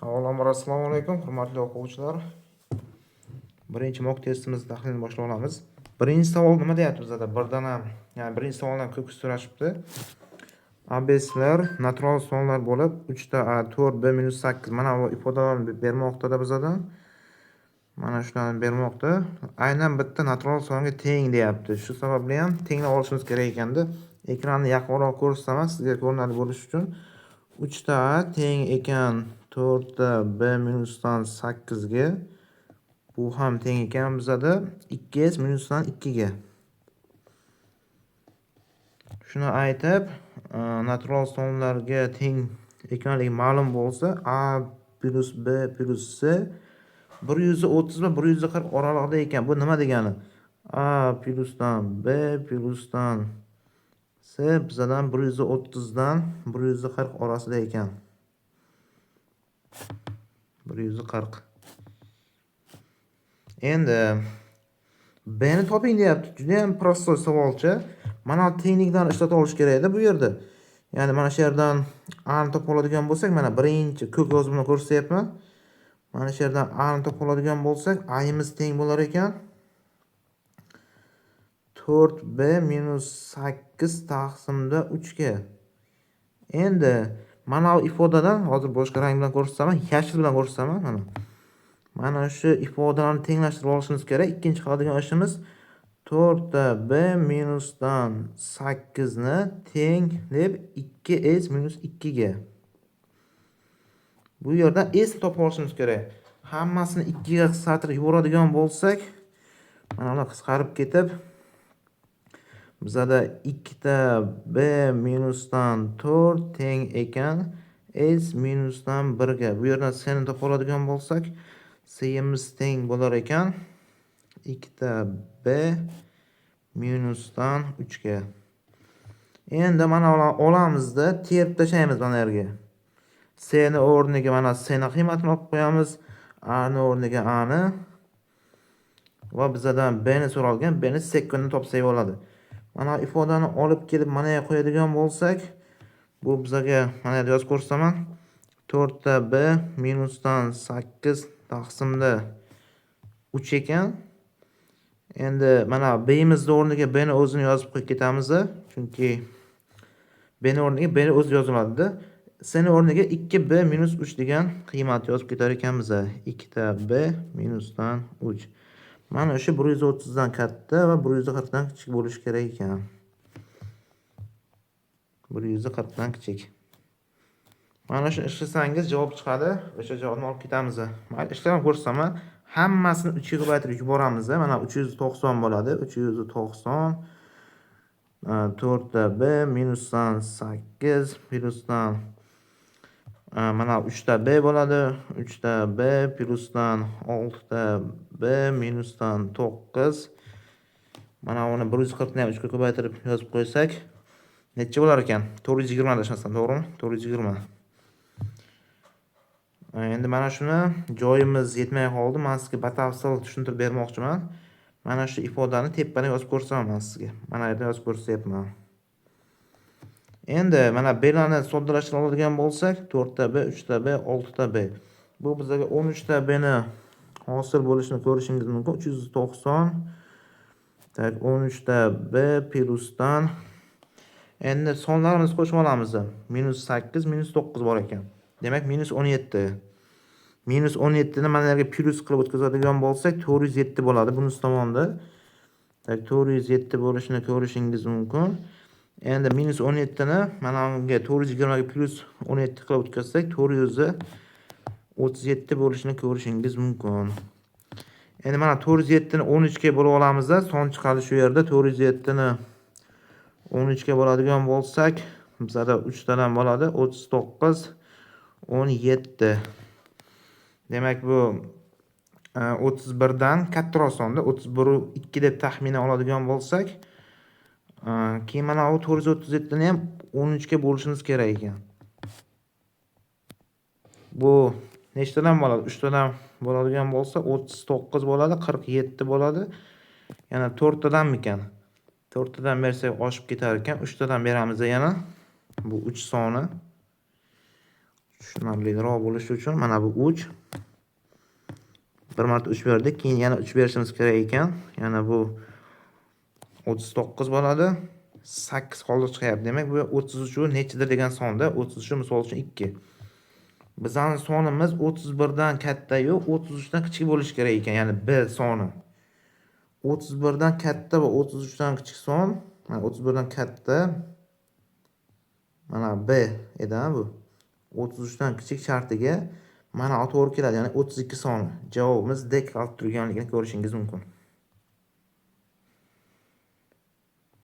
Avvalambor assalomu alaykum, hurmatli o'quvchilar. Birinchi mock testimiz tahlilini boshlab olamiz. Birinchi savol nima deyapti bizada? Birdan ham, ya'ni birinchi savoldan ham ko'p so'rashibdi. Abeslar natural sonlar bo'lib, 3 ta a 4 b minus 8 mana bu ifodalarni bermoqda bizada. Mana shularni bermoqda. Aynan bitta natural songa teng deyapti. Shu sababli ham tenglab olishimiz kerak ekanda. Ekranni yaqinroq ko'rsataman sizga ko'rinarli bo'lishi uchun. 3 ta a teng ekan 4 ta b minusdan 8 ga. Bu ham teng ekan bizada 2s minusdan 2 ga. Shuni aytib, natural sonlarga teng ekanligi ma'lum bo'lsa, a plus b plus c 130 va 140 oralig'ida ekan. Bu nima degani? A plusdan b plusdan c bizadan 130 dan 140 orasida ekan. 140. Endi b ni toping deyapti. Juda ham простой savolcha. Mana tengliklarni ishlata olish kerakda bu yerda. Ya'ni mana shu yerdan a ni topib oladigan bo'lsak, mana birinchi ko'k yozuv bilan ko'rsatyapman. Mana shu yerdan a ni topib oladigan bo'lsak, a'imiz teng bo'lar ekan 4b minus 8 taqsimda 3 ga. Endi mana bu ifodadan hozir boshqa rang bilan ko'rsataman, yashil bilan ko'rsataman mana. Mana shu ifodalarni tenglashtirib olishimiz kerak. Ikkinchi qiladigan ishimiz 4 b minusdan 8 ni teng deb 2s minus 2 ga. Bu yerdan s topib olishimiz kerak. Hammasini 2 ga qisqartirib yuboradigan bo'lsak, mana ular qisqarib ketib, bizada 2 ta b minusdan 4 teng ekan s minusdan 1 ga. Bu yerdan s ni topib oladigan bo'lsak, c'miz teng bo'lar ekan 2 ta b minusdan 3 ga. Endi mana olamizda terib tashlaymiz mana yerga. C ni o'rniga mana c ni qiymatini olib qo'yamiz, a ni o'rniga a ni va bizadan b ni so'ralgan, b ni sekundda topsak bo'ladi. Mana ifodani olib kelib mana yerga qo'yadigan bo'lsak, bu bizaga mana yerda yozib ko'rsataman. 4 ta b minusdan 8 taqsimda 3 ekan. Endi mana b'mizni o'rniga b ni o'zini yozib qo'yib ketamiz, chunki b ni o'rniga b ni o'zi yoziladi-da. C ni o'rniga 2b minus 3 degan qiymat yozib ketar ekanmiz. 2 ta b minusdan 3. Mana o'sha 130 dan katta va 140 dan kichik bo'lishi kerak ekan. 140 dan kichik. Mana shuni ishlasangiz javob chiqadi. O'sha javobni olib ketamiz. Mayli, ishlab ham ko'rsataman. Hammasini 3 ga ko'paytirib yuboramiz. Mana 390 bo'ladi. 390 4 ta b minusdan 8 plusdan mana 3 ta b bo'ladi. 3 ta b plusdan 6 ta b minusdan 9. Mana uni 140 ni ham 3 ga ko'paytirib yozib qo'ysak, necha bo'lar ekan? 420 adashmasam, to'g'rimi? 420. Endi mana shuni joyimiz yetmay qoldi. Men sizga batafsil tushuntirib bermoqchiman. Mana shu ifodani tepadan yozib ko'rsataman men sizga. Mana yerda yozib ko'rsatyapman. Endi mana b'larni soddalashtirib oladigan bo'lsak, 4 ta b, 3 ta b, 6 ta b. Bu bizga 13 ta b ni hosil bo'lishini ko'rishingiz mumkin. 390 так 13 ta b plusdan endi sonlarimizni qo'shib olamiz. Minus 8, minus 9 bor ekan. Demak, minus 17. Minus 17 ni mana yerga plyus qilib o'tkazadigan bo'lsak, 407 bo'ladi bunisi tomonda. Так 407 bo'lishini ko'rishingiz mumkin. Endi minus 17 ni mana bunga 420 ga plyus 17 qilib o'tkazsak, 437 bo'lishini ko'rishingiz mumkin. Endi mana 407 ni 13 ga bo'lib olamiz, son chiqadi shu yerda. 407 ni 13 ga bo'ladigan bo'lsak, bizada 3 tadan bo'ladi 39 17. Demak, bu 31 dan kattaroq sonda 31 2 deb taxminan oladigan bo'lsak, keyin mana bu 437 ni ham 13 ga bo'lishimiz kerak ekan. Bu nechtadan bo'ladi? 3 tadan bo'ladigan bo'lsa 39 bo'ladi, 47 bo'ladi. Yana 4 tadanmikan? 4 tadan bersak oshib ketar ekan. 3 tadan beramiz yana. Bu 3 soni. Tushunarliroq bo'lishi uchun mana bu 3. Bir marta 3 berdik, keyin yana 3 berishimiz kerak ekan. Yana bu 39 bo'ladi. 8 qoldiq chiqyapti. Demak, bu 33 nechidir degan sonda 33 misol uchun 2. Bizning sonimiz 31 dan katta-yu 33 dan kichik bo'lishi kerak ekan, ya'ni B soni. 31 dan katta va 33 dan kichik son, mana 31 dan katta, mana B edi bu. 33 dan kichik shartiga mana to'g'ri keladi, ya'ni 32 soni. Javobimiz D qolib turganligini ko'rishingiz mumkin.